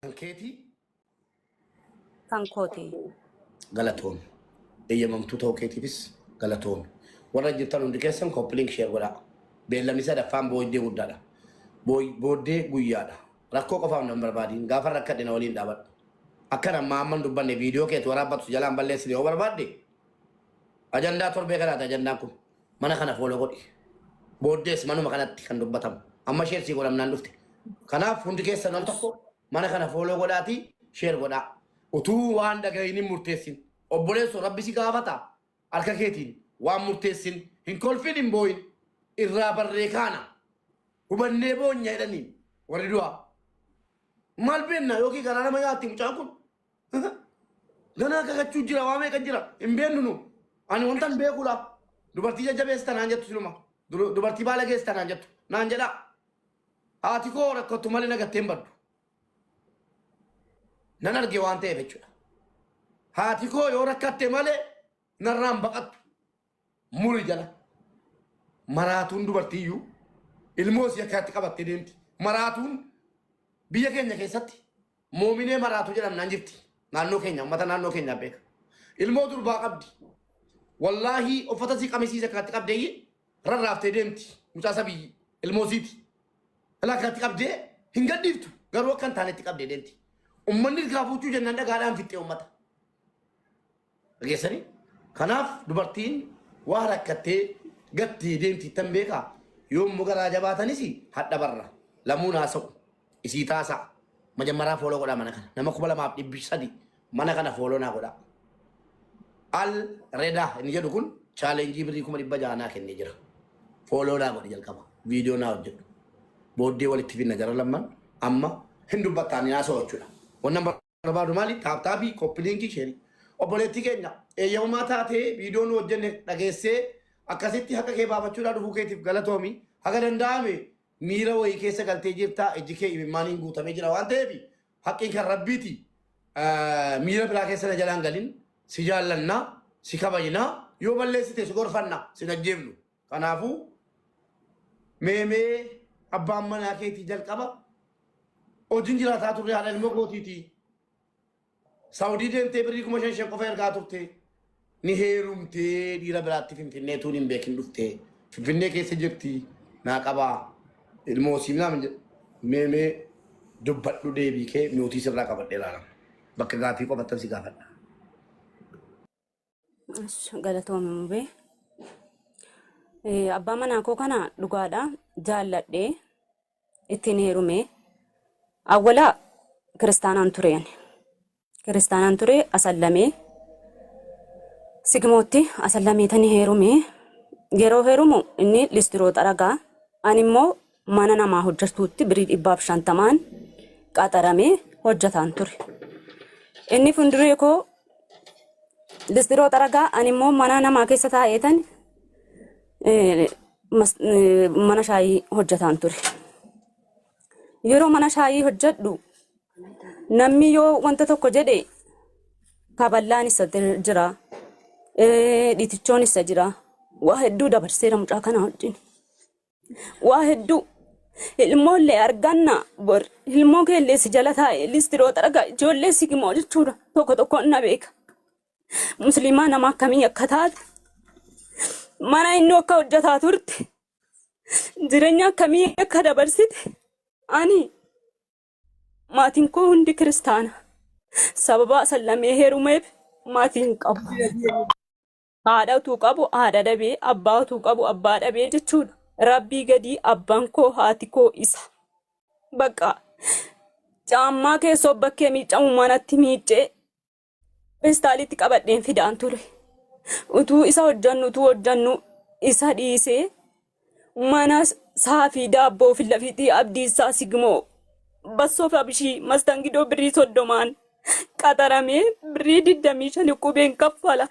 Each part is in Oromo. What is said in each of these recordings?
Kan keetii? Kan kooti. Galatoomi. Eeyyamamtuu ta'uu keetiifis galatoomi. Warra jirtan hundi keessan copy link share godhaa. Beellamni sadaffaan booddee guddaadha. Booddee guyyaadha. Rakkoo qofaaf nan barbaadiin. Gaafa rakkadhe na waliin dhaabadhu. Akkan ammaa amman dubbanne viidiyoo keetu waraabbatu jalaan balleessine yoo barbaadde ajandaa torbee kanaati ajandaan kun. Mana kana follow godhi. Booddees manuma kanatti kan dubbatamu. Amma share sii godhamnaan dhufte. Kanaaf hundi keessan al tokko mana kana follow godhaatii share godhaa. Utuu waan dhagahin hin murteessin. Obboleessoo, Rabbi si gaafata. Harka keetiin waan murteessin. Hin kolfin, hin boo'in. Irraa barree kaana. Hubannee boonya jedhaniin warri du'aa. Maal beenna yookiin garaa nama nyaatti mucaan kun. Ganaa kakachuu jira, waa meeqa jira, hin beennu nu. Ani wanta hin beekudha. Dubartii jajjabeessita naan jettu siluma. Dubartii baala geessita naan jettu. Naan jedhaa. Haati koo rakkattu malee nagattee hin baddu. Nan arge waan ta'eef jechuudha. Haati koo yoo rakkatte malee narraan baqattu. Muri jala. Maraatuun dubartiiyyuu ilmoo isii akkanatti qabattee deemti. Maraatuun biyya keenya keessatti moominee maraatuu jedhamnaan jirti. Naannoo keenya, uummata naannoo keenyaa beeka. Ilmoo durbaa qabdi. Wallaahii uffata isii qamisii isii akkanatti qabdee rarraaftee deemti. Mucaa sabiyyi ilmoo isiiti. Ilaa akkanatti qabdee hin gadhiiftu. Garuu akka hin taanetti qabdee deemti. Uummanni ilkaa fuuchuu jennaan dhagaadhaan fixxee uummata. Dhageessanii? Kanaaf dubartiin waa rakkattee gattee deemti ittan beekaa. Yoo immoo garaa jabaatanis hadha barra. Lamuun haasa'u. Isii taasa'a. Majammaraa follow godhaa mana kana. Nama 2300 mana kana follow naa godhaa. Al Reda inni jedhu kun challenge birrii 600,000 naa kennee jira. Follow naa godhi jalqaba. Viidiyoo naa hojjedhu. Booddee walitti finna jara lamman amma hin dubbattaan ni haasa'u jechuudha. Wannan barbaadu maali? Tap tapii, copy linkii, shareii. Obboleettii keenya eeyyamamaa taatee viidiyoo nu hojjenne dhageessee akkasitti haqa kee baafachuudhaa dhufuu keetiif galatoomi. Haga danda'ame miira wayii keessa galtee jirta, ijji kee imimmaaniin guutamee jira waan ta'eef haqqiin kan Rabbiiti. Miira biraa keessa na jalaan galin, si jaallanna, si kabajna, yoo balleessite si gorfanna, si ajjeefnu. Kanaafuu meemee abbaan manaa keetii jalqaba hojiin jiraataa turre, haadha ilmoo kootiiti. Saawudii deemtee birrii 5,000 qofa ergaa turte. Ni heerumtee dhiira biraatti Finfinnee tuun hin beekin dhuftee. Finfinnee keessa jirti naa qabaa. Ilmoo siif naa jedhu. Meemee dubbadhu, deebii kee mute sirraa qabadhee ilaalama. Bakka gaaffii qofattan si gaafadha. Galatoomi mubee. Abbaa manaa koo kana dhugaadha jaalladhee ittiin heerume. Awwala kiristaanaan ture ani. Kiristaanaan ture, asallamee sigmootti asallamee tani heerume. Yeroo heerumu inni listiroo xaragaa, ani immoo mana namaa hojjetuutti birrii 150n qaxaramee hojjetaan ture. Inni fuulduree koo listiroo xaragaa, ani immoo mana namaa keessa taa'eetan mana shaayii hojjetaan ture. Yeroo mana shaayii hojjedhu namni yoo wanta tokko jedhe kaballaan isa jira, dhiitichoon isa jira. Waa hedduu dabarseera mucaa kana wajjin. Waa hedduu. Ilmoollee arganna bor ilmoo keellee si jala taa'e listiroo xaragaa ijoollee sigimoo jechuudha, tokko tokkoon na beeka. Musliimaa nama akkamii akka taate, mana inni akka hojjetaa turte, jireenya akkamii akka dabarsite. Ani maatiin koo hundi kiristaana. Sababa asallamee heerumeef maatii hin qabu. Haadha utuu qabu haadha dhabee, abbaa utuu qabu abbaa dhabee jechuudha. Rabbii gadii abbaan koo, haati koo isa. Bakka caammaa keessoo bakkee miiccamu manatti miiccee feestaalitti qabadheen fidaan ture. Utuu isa hojjannu, utuu hojjannu isa dhiisee mana saafii daabboo fi lafiitii Abdiisaa Sigmoo bassoo fi abishii mastangidoo birrii 30n qaxaramee birrii 25 qubeen kaffala,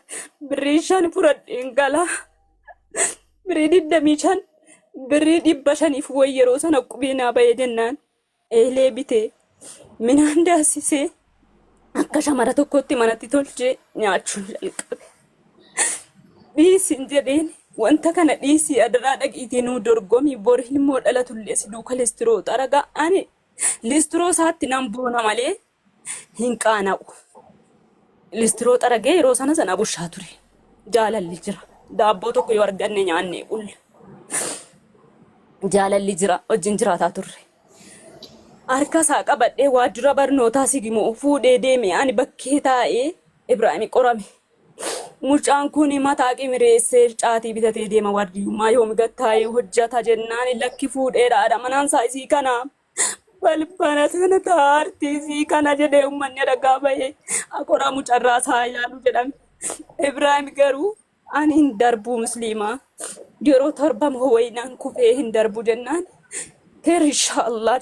birrii 5 fudhadheen gala. Birrii 25, birrii 500f wayi yeroo sana qubee naa bahee jennaan eelee bitee midhaan daasisee akka shamara tokkotti manatti tolchee nyaachuun jalqabe. Dhiisin jedheen, wanta kana dhiisii, adaraa dhaqiitii nuu dorgomii, bor ilmoo dhalatullee si duuka listiroo xaragaa ani Listiroo isaatti nan boona malee hin qaana'u. Listiroo xaragee yeroo sana sana bushaa ture. Jaalalli jira. Daabboo tokko yoo arganne nyaannee bulla. Jaalalli jira. Wajjin jiraataa turre. Harka isaa qabadhee waajjira barnootaa sigimoo fuudhee deeme ani bakkee taa'ee Ibraahim qorame. Mucaan kun mataa qimireessee caatii bitatee deema waardiyyummaa yoomi gattaa'ee hojjata jennaan lakki fuudheera haadha manaan isaa isii kana balbala sana taartii isii kana jedhee uummanni dhagaa bahee akoraa mucarraa isaa yaalu jedhame. Ibraahim garuu ani hin darbuu musliimaa yeroo torba moo wayinaan kufee hin darbu jennaan keer inshaallah.